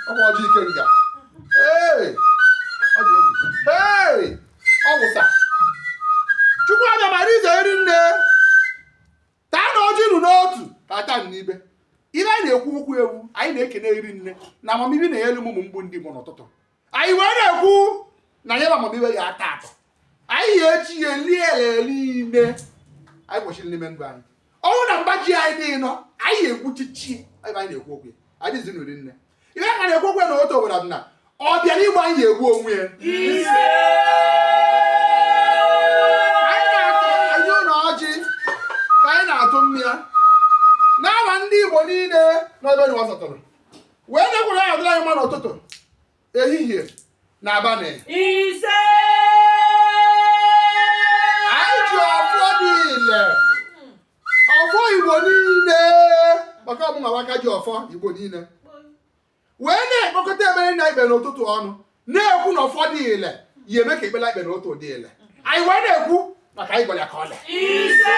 Ọ bụ ọjị ikenga. Ee, ọ dị egwu. Ee, ọ wụsa. Chukwu Abịama rize eri nne. Taa na ọjị nụ n'otu ka ata n'ibe. Ihe anyị na-ekwu okwu ewu, anyị na-ekene eri nne na amamihe na-elu ụmụ mgbu ndị Igbo n'ụtụtụ. Anyị wee na-ekwu na ya bụ amamihe ya ata atọ. Anyị ya echi ya elie ele niile anyị kwesịrị n'ime ndụ anyị. Ọnwụ na mgba ji anyị dị nọ, anyị ga-ekwuchichi ebe anyị na-ekwu okwu ya. Anyị dịzi n'uri nne. Ihe a na-ekwu okwu ya na otu obodo dị na ọ bịara igbo anyị ga-egbu onwe ya. Anyị na-atụ anyị ụlọ ọjị ka anyị na-atụ mmịa n'awa ndị Igbo niile n'ebe ụwa sọtụrụ wee na-ekwere ya adịrị anyị mma n'ụtụtụ, ehihie na abalị. Ise. Anyị ji ọfọ dị ile, ọfọ Igbo niile, maka ọmụnwa aka ji ọfọ Igbo niile wee na-ekpokọta ekpere na ikpe n'ụtụtụ ọnụ, na-ekwu na ọfọ dị ile ya eme ka ekpere ikpe n'ụtụtụ dị ile. Anyị wee na-ekwu maka anyị gwara ya ka ọ lee. Ise.